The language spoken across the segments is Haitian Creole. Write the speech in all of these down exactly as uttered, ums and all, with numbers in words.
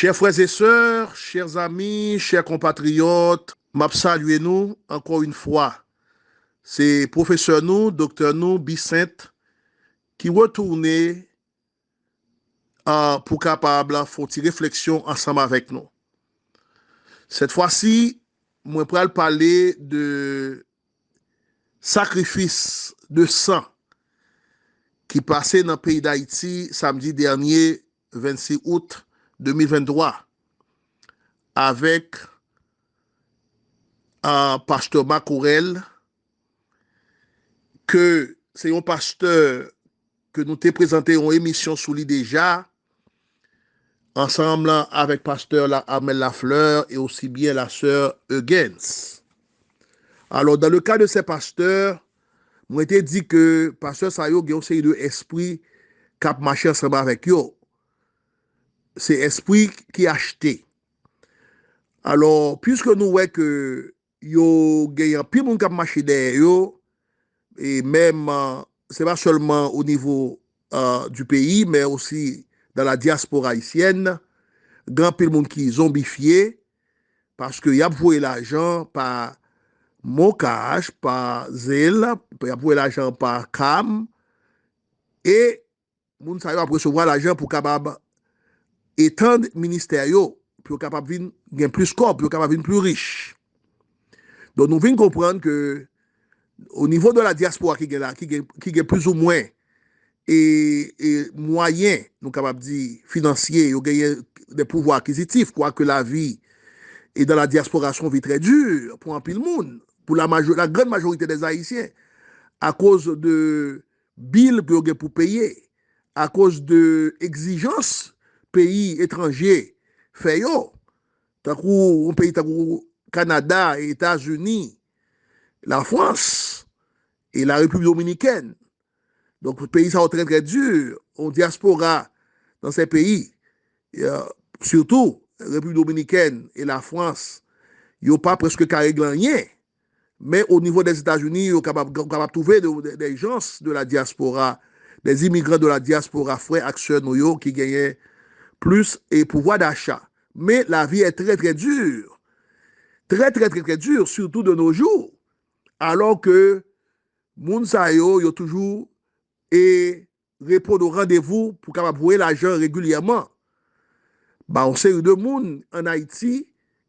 Chers frères et sœurs, chers amis, chers compatriotes, m ap salye nou ankò yon fwa. Se pwofesè nou, doktè nou, Bisent, ki retounen uh, pou kapab fè yon ti refleksyon ansanm avèk nou. Cette fois-ci, mwen pral pale de sakrifis de san ki pase nan peyi Dayiti samdi dènye, vennsis out de mil venntwa, avèk uh, pastè Marc Aurel, ke se yon pastè ke nou te prezante yon emisyon sou li deja, ansanm avèk pastè la Armel Lafleur e osi byen la sè Huggins. Alò, dans le cas de ces pasteurs, mwen te di ke pastè sa yo gen yon seri de espri k ap mache ansanm avèk yo. Se espri ki achte. Alò, piske nou wè ke yo gen anpil moun k ap mache dèyè yo, e menm, se pa sèlman o nivo uh, du peyi, men osi dans la diaspora haïtienne, gen anpil moun ki zonbifye, paske y ap voye lajan pa MonCash, pa Zelle, y ap voye lajan pa CAM, e moun sa yo ap resevwa lajan pou kapab etann ministè yo, pou yo kapab vin gen plis kòb, pou yo kapab vin pli rich. Donk nou vin konprann ke o nivo de la diaspora ki gen la, ki gen, ki gen plizoumwen e, e mwayen, nou kapab di, finansye, yo genyen de pouvwa akizitif, kwake lavi e dans la diaspora se yon vi trè di pou anpil moun, pou la, majo, la grande majorité des Haïtiens, akoz de bil ke yo gen pou peye, akoz de egzijans peyi etranje fè yo, tankou yon peyi tankou Kanada, Etazini, Lafrans e la Repiblik Dominikèn. Donk, peyi sa yo trè, trè di, yon dyaspora nan se peyi, sitou Repiblik Dominikèn e Lafrans, yo pa prèske ka regle anyen. Men o nivo dèzetazini, yo kapab, kapab twouve de, de, des gens de la diaspora, des immigrants de la diaspora, frè ak sè nou yo ki genyen plis e pouvwa dacha. Men lavi è trè, trè di. Trè, trè, trè, trè di, sitou de nos jours. Alò ke moun sa yo, yo toujou e reponn o randevou pou kapab voye lajan regilyèman ba yon seri de moun ann Ayiti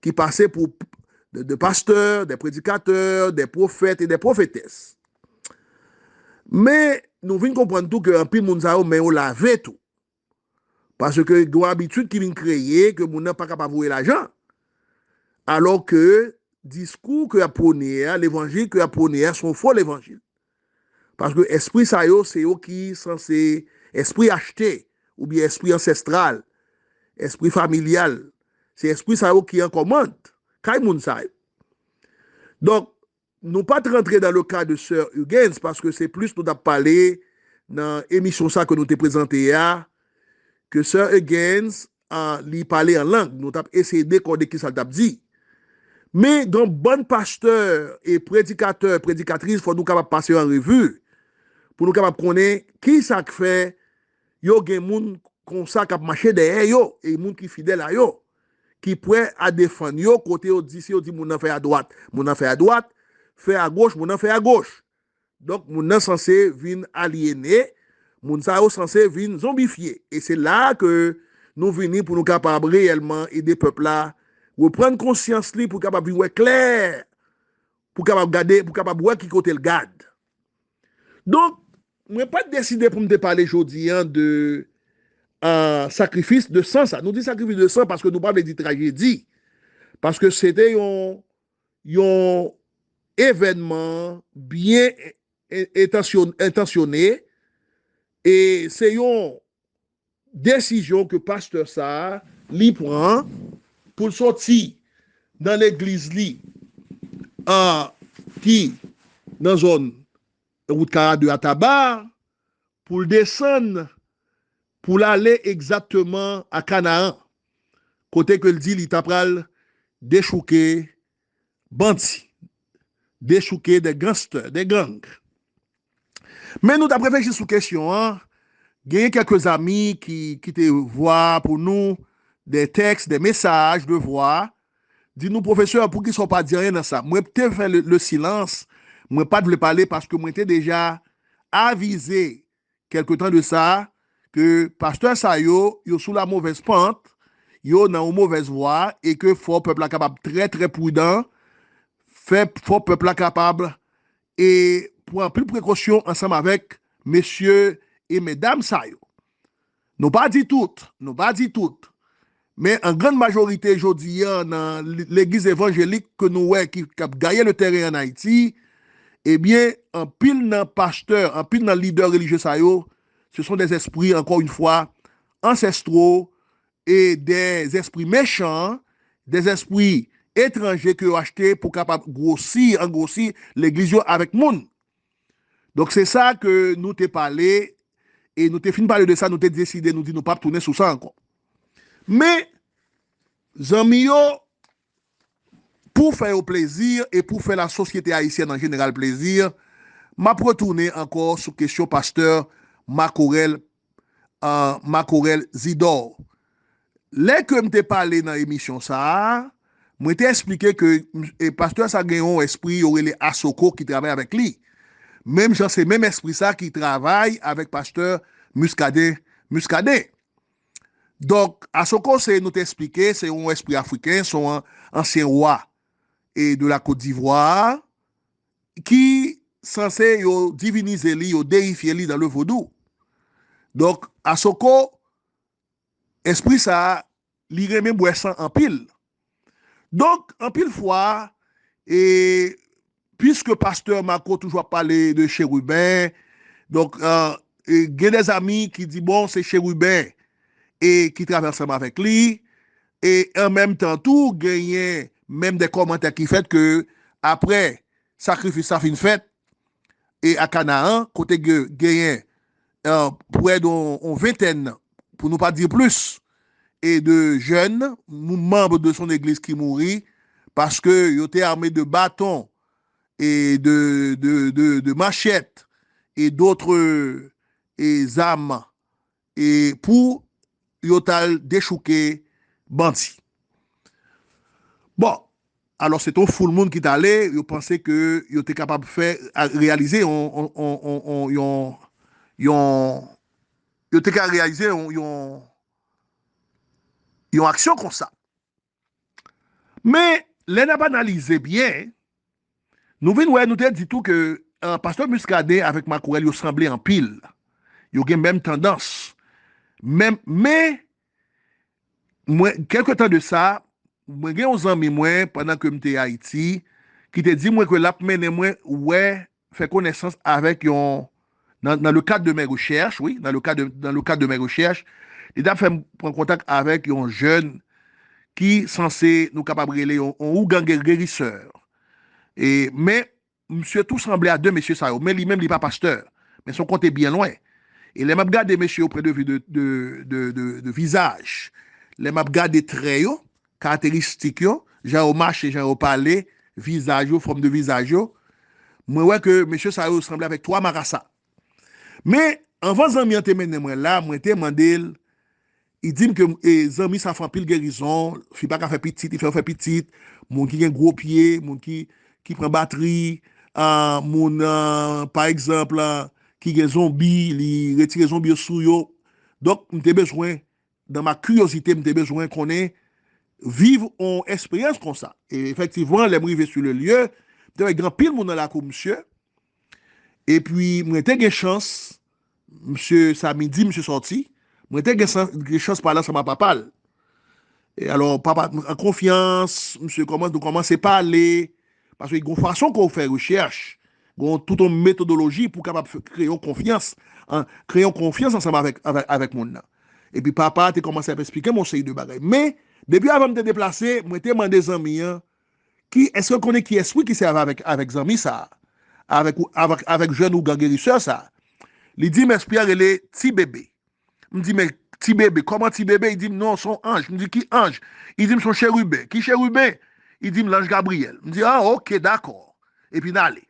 ki pase pou de, de pastè, de predikatè, de pwofèt e de pwofetès. Men nou vin konprann tou ke anpil moun sa yo men yo lave tou. Paske gen yon abitid ki vin kreye ke moun nan pa kapab voye lajan. Alò ke diskou ke y ap pwone a, levanjil ke y ap pwone a, se yon fo levanjil. Paske espri sa yo, se yo ki sanse espri achte, oubyen espri ansestral, espri familyal. Se espri sa yo ki an kòmand kay moun sa yo. Donk, nou pa t rantre dans le cas de sè Huggins, paske se plis nou t ap pale nan emisyon sa ke nou te prezante a, ke sè Huggins, a, li pale an lang. Nou t ap eseye dekode ki sa l t ap di. Men gen yon bann pastè e predikatè, predikatris, fò nou kapab pase yo an revi pou nou kapab konnen ki sa k fè yo gen moun konsa k ap mache dèyè yo, e moun ki fidèl a yo, ki prè a defann yo, kote yo di, si yo di moun nan fè adwat, moun nan fè adwat, fè agoch, moun nan fè agoch. Donk, moun nan sanse vin alyene, moun sa yo sanse vin zonbifye. E se la a ke nou vini pou nou kapab reyèlman ede pèp la reprann konsyans li, pou kapab vin wè klè, pou kapab gade, pou kapab wè ki kote l gad. Donk, mwen pa t deside pou m te pale jodi a de, a, sakrifis de san sa. Nou di sakrifis de san paske nou pa vle di trajedi. Paske se te yon, yon evènman byen en-, entansyon-, entansyone, e se yon desizyon ke pastè sa a, li pran pou l soti nan legliz li, a, ki nan zòn wout karant de a Taba, pou l desann, pou l ale egzakteman a Kanaan, kote ke l di li ta pral dechouke bandi, dechouke de gangstè, de gang. Men nou t ap reflechi sou kesyon an, genyen kèlke zanmi ki kite vwa pou nou, de tèks, de mesaj, de vwa, di nou, pwofesè, poukisa w pa di anyen nan sa? Mwen te fè le, le silans, mwen pa t vle pale paske mwen te deja avize kèlke tan de sa ke pastè sa yo, yo sou la mauvaise pente, yo nan yon movèz vwa e ke fò pèp la kapab trè, trè pridan, fè, fò pèp la kapab e pran anpil prekosyon ansanm avèk mesye e medam sa yo. Nou pa di tout, nou pa di tout, men an grann majorite jodi a nan l-, legliz evanjelik ke nou wè ki, k ap gaye le tèren an Ayiti, ebyen, anpil nan pastè, anpil nan lidè relijye sa yo, ce sont des esprits, encore une fois, ancestraux et des esprits méchants, des esprits etranje ke yo achte pou kapab gwosi, angwosi legliz yo avèk moun. Donk, se sa ke nou te pale, e nou te fin pale de sa, nou te deside, nou di nou p ap tounen sou sa ankò. Men, zanmi yo, pou fè yo plezi e pou fè lasosyete ayisyèn an jeneral plezi, m ap retounen ankò sou kesyon pastè Makorèl, euh, Makorèl Zidor. Lè ke m te pale nan emisyon sa a, mwen te eksplike ke, e, pastè sa gen yon espri yo rele Asoko ki travay avèk li. Menm jan se menm espri sa ki travay avèk pastè Muscadin, Muscadin. Donk, Asoko se, nou te eksplike, se yon espri afriken, se yon ansyen wa e de la Kot Divwa ki sanse yo divinize li, yo deyifye li dans le vodou. Donk, Asoko, espri sa, li renmen bwè san anpil. Donk, anpil fwa, e, piske pastè Marco toujou ap pale de cheriben, donk, euh, e, gen de zanmi ki di, bon, se cheriben e ki travay ansanm avèk li, e an menm tan tou, genyen menm de kòmantè ki fèt ke apre sakrifis sa fin fèt, e a Kanaan, kote ge-, genyen, euh, prè de yon, yon ventèn, pou nou pa di plis, e de jèn, mou-, manm de son egliz ki mouri, paske yo te ame de baton e de, de, de, de machèt e dotre, e zam, e pou yo t al dechouke bandi. Bon, alò se te yon foul moun ki t ale, yo panse ke yo te kapab fè, a, reyalize yon, yon, yon, yon, yon, yon, yo te ka reyalize yon, yon, yon aksyon konsa. Men, lè n ap analize byen, nou vin wè, nou te di tou ke, euh, pastè Muscadin avèk Makorèl, yo sanble anpil. Yo gen menm tandans. Men, men, mwen, kèlke tan de sa, mwen gen yon zanmi mwen, pandan ke m te Ayiti, ki te di mwen ke l ap mennen mwen wè, fè konesans avèk yon, nan, dans le cadre de mes recherches, wi, dans le cadre de, dans le cadre de mes recherches, li t ap fè m pran kontak avèk yon jèn ki sanse, nou kapab rele yon, yon ougan gè-, gerisè. E, men, misye tou sanble a de mesye sa yo, men li menm, li pa pastè, men se yon kote byen lwen. E lè m ap gade mesye yo pwen de vi de, de, de, de, de vizaj, lè m ap gade trè yo, karakteristik yo, jan yo mache, jan yo pale, vizaj yo, fòm de vizaj yo, mwen wè ke mesye sa yo sanble avèk twa marasa. Men, anvan zanmi an te mennen mwen la, mwen te mande l, li di m ke, e, zanmi sa fè anpil gerizon, fi pa ka fè pitit, li fè yo fè pitit, moun ki gen gwo pye, moun ki, ki pran batri, ah, moun, ah, pa egzanp, ah, ki gen zonbi, li retire zonbi yo sou yo. Donk, m te bezwen, dans ma curiosité, m te bezwen konnen, viv yon eksperyans konsa. E efektivman, lè m rive sur le lieu, m te wè gen anpil moun nan lakou misye. Epi, mwen te gen chans, misye, sa midi, misye sòti, mwen te gen chans, gen chans pale ansanm ak papa l. E alò, papa, an konfyans, misye kòmanse, nou kòmanse pale, paske gen yon fason ke w fè rechèch, gen tout yon metodoloji pou w kapab fè, kreye yon konfyans, an, kreye yon konfyans ansanm avèk, avèk, avèk moun nan. Epi papa te kòmanse ap eksplike m yon seri de bagay. Men, depi avan m te deplase, mwen te mande zanmi an, ki, èske w konnen ki espri ki sèvi avèk, avèk zanmi sa a? Avèk, avèk, avèk jèn ougan gerisè sa a? Li di m espri a rele Ti Bebe. M di, men Ti Bebe, kòman Ti Bebe? Li di m, non, se yon anj. M di, ki anj? Li di m, se yon cheriben. Ki cheriben? Li di m, lanj Gabriyèl. M di, ah, ok, dakò. Epi n ale.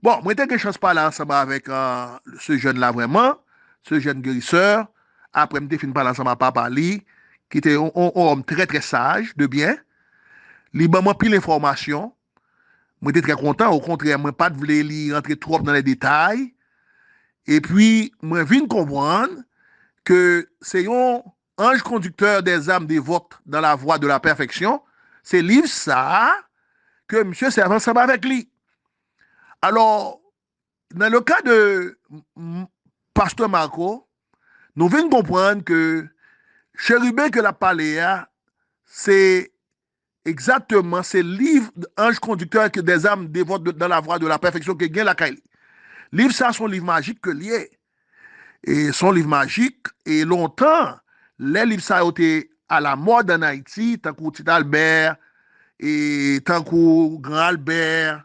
Bon, mwen te gen chans pale ansanm avèk, euh, se jèn la vrèman, se jèn gerisè. Apre m te fin pale ansanm ak papa li, ki te yon, yon, yon òm trè, trè saj, de byen. Li ban m anpil enfòmasyon. Mwen te trè kontan, okontrè, mwen pa t vle li rantre twòp nan lè detay. Epi, mwen vin konprann ke se yon ange conducteur des âmes dévotes dans la voie de la perfection. Se liv sa a ke misye sèvi ansanm avèk li. Alò, nan le ka de m- m- pastè Marco, nou vin konprann ke cheriben ke l ap pale a, se egzakteman, se liv ange conducteur des âmes dévotes dans la voie de la perfection ke gen lakay li. Liv sa se yon liv majik ke l ye. E se yon liv majik, e lontan, lè liv sa yo te alamòd ann Ayiti, tankou Ti Albè, e tankou Gran Albè,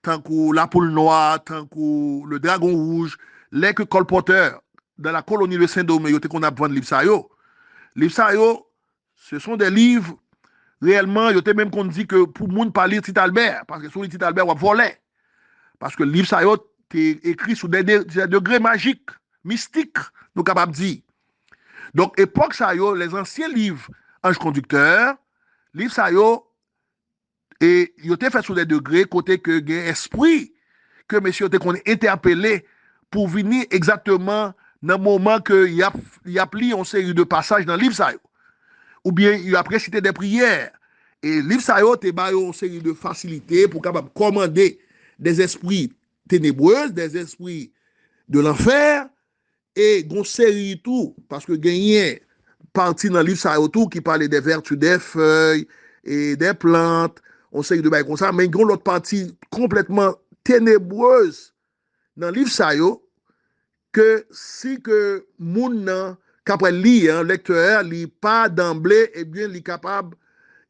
tankou Lapoul Nwa, tankou Le Dragon Rouge, lè ke kòlpòtè dans la colonie de Saint-Domingue, yo te konn ap vann liv sa yo. Liv sa yo, ce sont des livres, reyèlman, yo te menm konn di ke pou moun pa li Ti Albè, paske si w li Ti Albè, w ap vòlè. Paske liv sa yo te ekri sou de, de, de degre majik, mistik, nou kapab di. Donk, epòk sa yo, les anciens livres ange conducteur, liv sa yo, e yo te fèt sou de degre kote ke gen espri ke mesye yo te konn entèpele pou vini egzakteman nan moman ke y ap, y ap li yon seri de pasaj nan liv sa yo. Oubyen y ap resite de priyè. E liv sa yo te ba yo yon seri de fasilite pou kapab kòmande des esprits ténébreux, des esprits de l'enfer, e gon seri tou, paske genyen pati nan liv sa yo tou ki pale de vertu des feuilles e des plantes, yon seri de bagay konsa, men gen yon lòt pati konplètman tenebreuse nan liv sa yo, ke si ke moun nan k ap li an, lektè a, li pa danble, ebyen, li kapab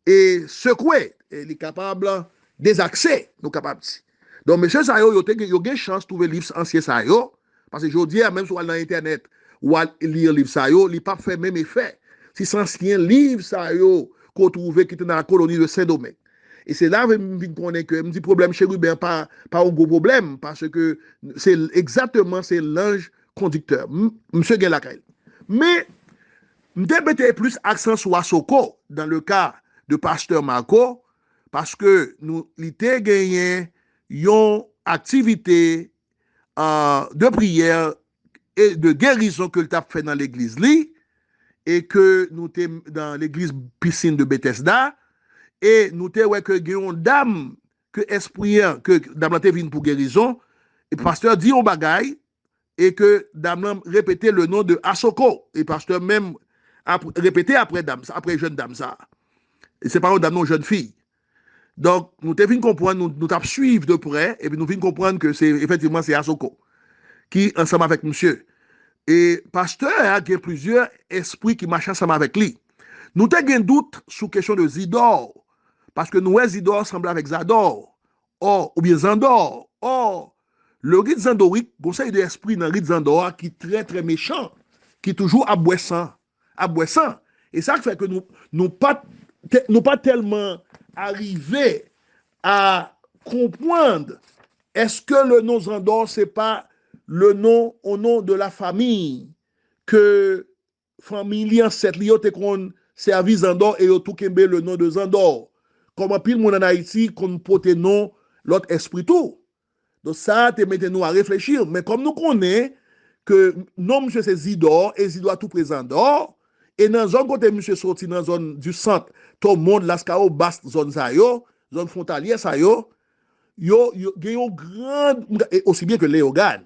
e sekwe, e li kapab dezakse, nou kapab di. Donk, mesye sa yo, yo te gen, yo gen chans twouve liv ansyen sa yo, paske jodi a, menm si w al nan entènèt, w al li liv sa yo, li p ap fè menm efè si se ansyen liv sa yo ke w twouve ki te nan la colonie de Saint-Domingue. E se la m vin konnen ke m di pwoblèm cheriben an pa, pa yon gwo pwoblèm, paske se egzakteman se lanj kondiktè. M- Misye gen lakay li. Men, m te mete plis aksan sou Asoko, dans le cas de pastè Marco, paske nou, li te genyen yon aktivite euh, de priyè e de gerizon ke l t ap fè nan legliz li, e ke nou te nan legliz pisin de Bethesda, e nou te wè ke gen yon dam ke espri an, ke dam lan te vin pou gerizon, e pastè di yon bagay, e ke dam lan repete le nom de Asoko, e pastè menm ap, repete apre dam sa, apre jèn dam sa. E se pa yon dam, non, jèn fi. Donk, nou te vin konprann, nou, nou t ap swiv de prè, epi nou vin konprann ke se, efektivman, se Asoko ki ansanm avèk misye. E pastè a gen plizyè espri ki mache ansanm avèk li. Nou te gen dout sou kesyon de Zidò, paske nou wè Zidò sanble avèk Zadò, ò, oubyen Zandò, ò. Le rit zandorik, gon seri de espri nan rit Zandò a ki trè, trè mechan, ki toujou ap bwè san, ap bwè san. E sa k fè ke nou, nou pa, te- nou pa tèlman arive a konprann èske le nom Zandò se pa le nom, au nom de la famille, ke fanmi li, ansèt li yo te konn sèvi Zandò e yo tou kenbe le nom de Zandò. Kòm anpil moun ann Ayiti konn pote non lòt espri tou. Donk, sa a te mete nou a reflechi, men kòm nou konnen ke non misye se Zidò, e Zidò a tou pre Zandò, e nan zòn kote misye soti, nan zòn du sant, Tomond, Laskawobas, zòn sa yo, zòn fwontalyè sa yo, yo, yo gen yon gran, e osi byen ke Leyogàn,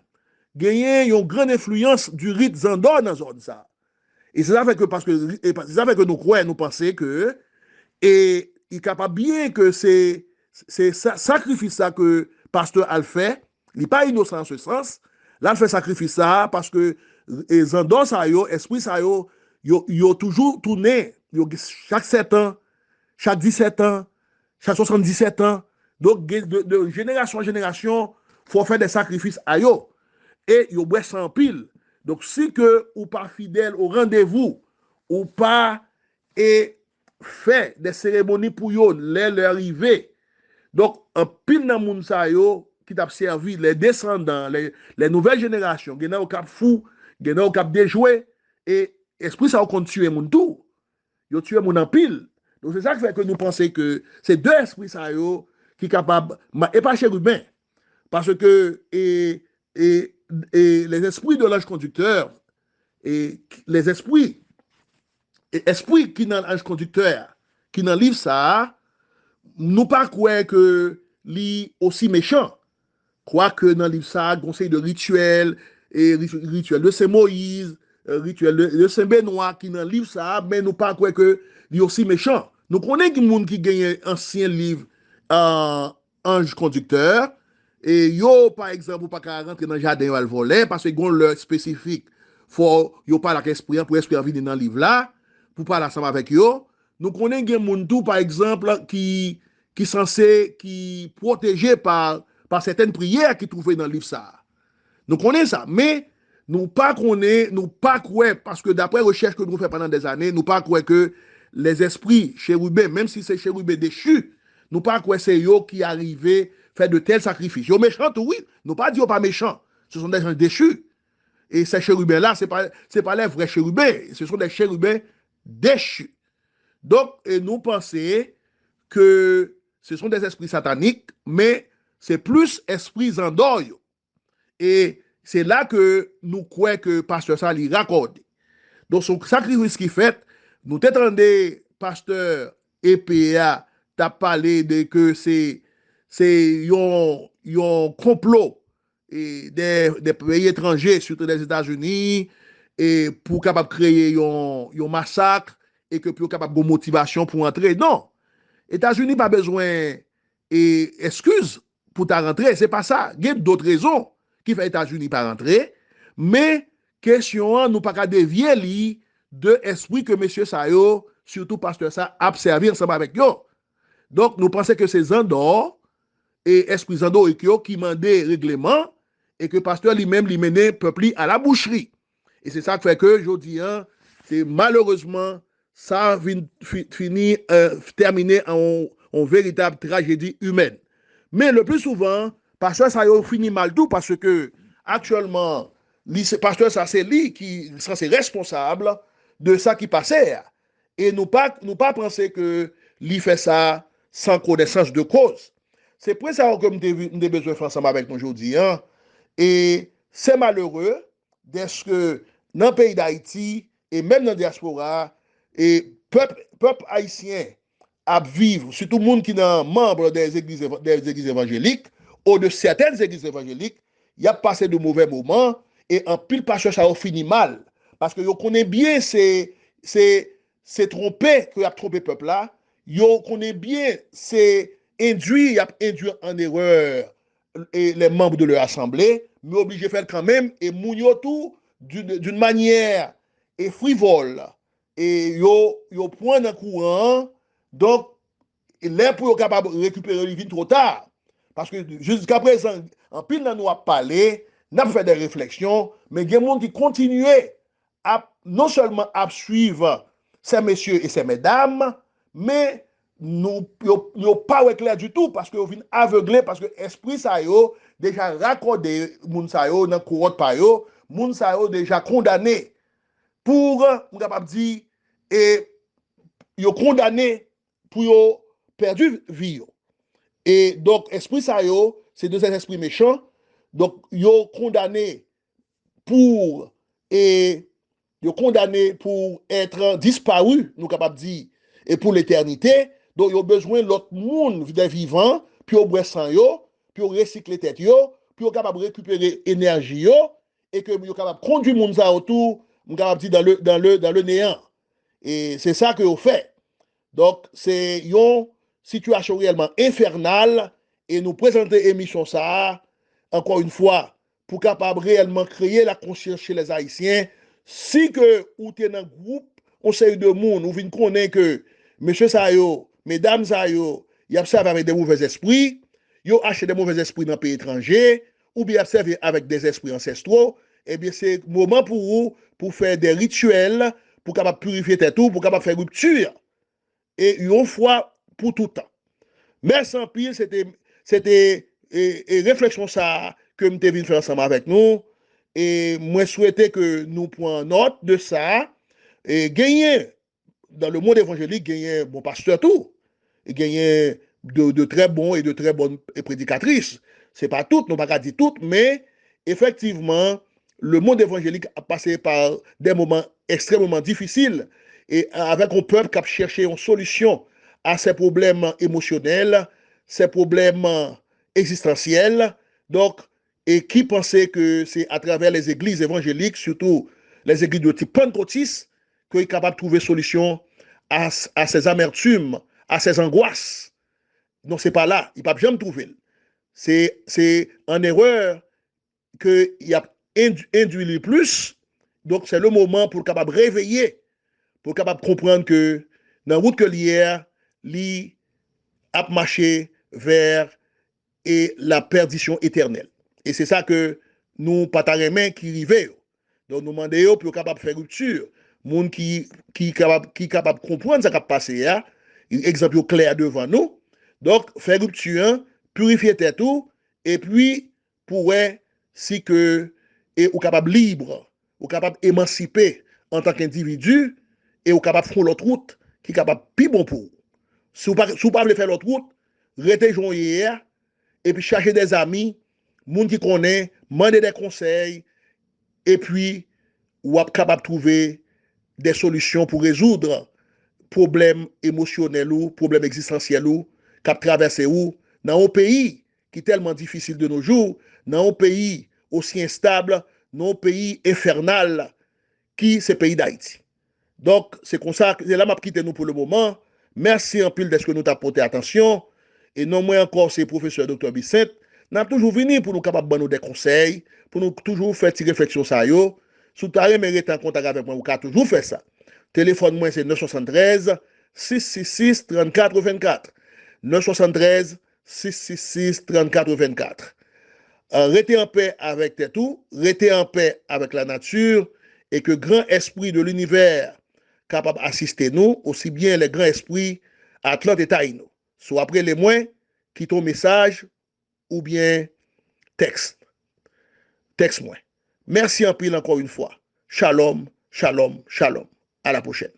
genyen yon gran enfliyans du rit Zandò nan zòn sa. E se sa fè ke, paske, e pa- se sa fè ke nou kwè, nou panse ke, e li kapab byen ke se, se sa- sakrifis sa ke pastè al fè, li pa inosan an se sans, l al fè sakrifis sa a, paske e zandò sa yo, espri sa yo, yo, yo toujou tounen, yo, chak sèt an, chak disèt an, chak swasanndisèt an. Donk, gen- de, de jenerasyon an jenerasyon, fò w fè de sakrifis a yo. E yo bwè san anpil. Donk, si ke ou pa fidèl o randevou, ou pa e fè de seremoni pou yo lè lè rive. Donk, anpil nan moun sa yo ki t ap sèvi, les descendants, les, les nouvelles générations, gen nan yo k ap fou, gen nan yo k ap dejwe, e espri sa yo konn tiye moun tou. Yo tiye moun anpil. Donk, se sa k fè ke nou panse ke se de espri sa yo ki kapab, ma- e pa cheriben. Paske, e, e, e, les esprits de l'ange conducteur, e, les esprits, e, espri ki nan anj kondiktè a, ki nan liv sa a, nou pa kwè ke li osi mechan. Kwake nan liv sa a, gon seri de rityèl, e ri- rityèl de Sen Moyiz, e, rityèl de, de Sen Benwa ki nan liv sa a, men nou pa kwè ke li osi mechan. Nou konnen ki moun ki genyen ansyen liv, e, anj kondiktè, e yo, pa egzanp, ou pa ka rantre nan jaden yo al vòlè, paske gon lè espesifik, fò yo pale ak espri an, pou espri an vini nan liv la, pou pale ansanm avèk yo. Nou konnen gen moun tou, pa egzanp, ki, ki sanse, ki pwoteje pa, pa sètèn priyè ki twouve nan liv sa a. Nou konnen sa, men nou pa konnen, nou pa kwè, paske daprè rechèch ke nou fè pandan dèzane, nou pa kwè ke les esprits chérubins, menm si se cheriben dechi, nou pa kwè se yo ki arive fè de tèl sakrifis. Yo mechan tou, wi. Nou pa di yo pa mechan. Ce sont des anges déchus. E se cheriben la, se pa, se pa les vrais chérubins. Ce sont des chérubins déchus. Donk, e nou panse ke ce sont des esprits sataniques, men se plis espri zandò yo. E se la ke nou kwè ke pastè sa li rakòde. Donk, se yon sakrifis ki fèt. Nou te tande pastè E P a t ap pale de ke se, se yon, yon konplo, e, de, de peyi etranje, sitou Lèzetazini, e pou kapab kreye yon, yon masak, e ke pou yo kapab gon motivasyon pou antre. Non! Etazini pa bezwen, e, eskiz pou ta rantre. Se pa sa. Gen dòt rezon ki fè Etazini pa rantre. Men, kesyon an, nou pa ka devye li de espri ke mesye sa yo, sitou pastè sa, ap sèvi ansanm avèk yo. Donk, nou panse ke se zandò, e espri zandorik yo ki mande regleman, e ke pastè li menm, li mennen pèp li a la bouchri. E se sa k fè ke jodi an, se malerezman, sa vin fi- fini, e, tèmine an yon, yon veritab trajedi imèn. Men le pli souvan, pastè sa yo fini mal tou, paske aktyèlman, li se, pastè sa se li ki sanse responsab de sa ki pase a. E nou pa, nou pa panse ke li fè sa san konesans de koz. Se pwen sa yo ke m te, vi- m te bezwen fè ansanm avèk nou jodi an. E se malere, dèske nan peyi Dayiti, e menm nan dyaspora a, e pèp, pèp ayisyen ap viv, sitou moun ki nan manm de zegliz eva- de zegliz evanjelik, ou de sètèn zegliz evanjelik, y ap pase de movè moman, e anpil pastè sa yo fini mal. Paske yo konnen byen se, se, se twonpe ke y ap twonpe pèp la, yo konnen byen se endwi y ap endwi an erè, e, les membres de leur assemblée, men yo oblije fè l kanmenm, e moun yo tou, d'une d'une manière, e, frivòl, e yo, yo pran nan kouran an, donk, lè pou yo kapab rekipere li vin twò ta. Paske jiskaprezan, anpil nan nou ap pale, n ap fè de refleksyon, men gen moun ki kontinye ap, non sèlman ap swiv sè mesye e sè medam, men nou, yo, yo pa wè klè ditou, paske yo vin avegle, paske espri sa yo deja rakòde moun sa yo nan kowòt pa yo, moun sa yo deja kondane pou, m kapab di, e yo kondane pou yo pèdi vi yo. E donk, espri sa yo, se de zèspri mechan. Donk, yo kondane pou, e yo kondane pou être disparu, nou kapab di, e pou letènite. Donk, yo bezwen lòt moun, de vivan, pou yo bwè san yo, pou yo resikle tèt yo, pou yo kapab rekipere enèji yo, e ke yo kapab kondwi moun sa yo tou, m kapab di, dans le, dans le, dans le néant. E se sa ke yo fè. Donk, se yon sitiyasyon reyèlman enfènal, e nou prezante emisyon sa a, ankò yon fwa, pou kapab reyèlman kreye la konsyans chez les Haïtiens, si ke ou te nan gwoup, yon seri de moun, ou vin konnen ke mesye sa yo, medam sa yo, y ap sèvi avèk de movèzespri, yo achte de movèzespri nan peyi etranje, oubyen y ap sèvi avèk de zèspri ansestwo, ebyen, se moman pou ou, pou fè de rityèl, pou kapab pirifye tèt ou, pou kapab fè ripti. E yon fwa pou toutan. Mèsi anpil, se te, se te, e, e refleksyon sa a ke m te vin fè ansanm avèk nou. E mwen swete ke nou pran nòt de sa. E genyen dans le monde évangélique, genyen bon pastè tou. Genyen de, de très bons et de très bonnes prédicatrices. Se pa tout, nou pa ka di tout, men efektivman, le monde évangélique ap pase pa de moman ekstrèmeman difisil e avèk yon pèp k ap chèche yon solisyon a se pwoblèm emosyonèl, se pwoblèm egzistansyèl. Donk, e ki panse ke se atravè les églises évangéliques, surtout les églises de type pankotis, ke y kapab twouve solisyon a, a ces amertumes, a ces angoisses. Non, se pa la, y p ap janm twouve l. Se, se an erè ke y ap endwi, endwi li plis. Donk, se le moman pou l kapab reveye, pou l kapab konprann ke nan wout ke l ye a, li ap mache vè e la pèdisyon etènèl. E se sa ke nou pa ta renmen ki rive yo. Donk, nou mande yo pou yo kapab fè ripti. Moun ki, ki kapab, ki kapab konprann sa k ap pase a, egzanp yo klè devan nou. Donk, fè ripti an, pirifye tèt ou, epi pou wè si ke e ou kapab lib, ou kapab emansipe antanke endividi, e ou kapab fè yon lòt wout ki kapab pi bon pou ou. Si w pa, si w pa vle fè lòt wout, rete jan w ye a, epi chache de zami, moun ki konnen, mande de konsèy, epi w ap kapab twouve de solisyon pou rezoud pwoblèm emosyonèl ou, pwoblèm egzistansyèl ou, k ap travèse ou nan yon peyi ki tèlman difisil de nos jours, nan yon peyi osi enstab, nan yon peyi enfènal ki se peyi Dayiti. Donk, se konsa, se la m ap kite nou pou le moman. Mèsi anpil dèske nou t ap pote atansyon. E non mwen ankò, se pwofesè doktè Bisent. N ap toujou vini pou nou kapab ban nou de konsèy, pou nou toujou fè ti refleksyon sa yo. Si w ta renmen rete an kontak avèk mwen, ou ka toujou fè sa. Telefòn mwen se nèf swasanntrèz, sis sis sis, trannkat vennkat. Nèf swasanntrèz, sis sis sis, trannkat vennkat. Rete anpè avèk tèt ou, rete anpè avèk lanati, e ke gran espri de linivè kapab asiste nou, osi byen le gran espri Atlant e Tayino. Si w ap rele mwen, kite yon mesaj oubyen tèks. Tèks mwen. Mèsi anpil ankò yon fwa. Shalom, shalom, shalom. A la pwochèn.